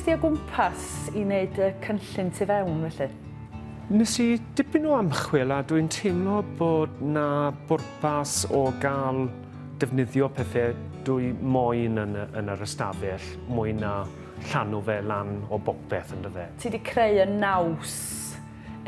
di o gwmpas i wneud y cynllun tu fewn felly? Nes i dipyn o ymchwil a dwi'n teimlo bod 'na bwrpas o gael defnyddio pethau dwi moyn yn, yn yr ystafell mwy na llanw fe lan o bopeth yndyfe. Ti 'di creu y naws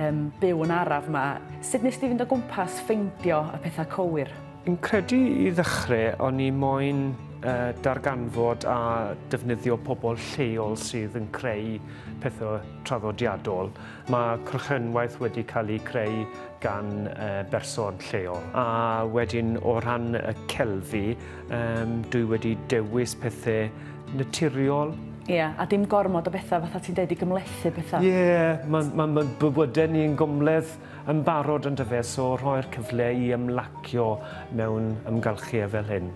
um, byw yn araf 'ma. Sut nes di fynd o gwmpas ffeindio y pethau cywir? Fi'n credu i ddechrau o'n i moyn uh, darganfod a defnyddio pobl lleol sydd yn creu pethau traddodiadol. Mae crochenwaith wedi cael ei creu gan uh, berson lleol. A wedyn o ran y celfi, um, dwi wedi dewis pethau naturiol. Ie, yeah, a dim gormod o bethau fatha ti'n deud i gymhlethu pethau. Ie, yeah, mae ma, ma bywydau ni'n gymhleth yn barod yndyfe, so rhoi'r cyfle i ymlacio mewn ymgylchiau fel hyn.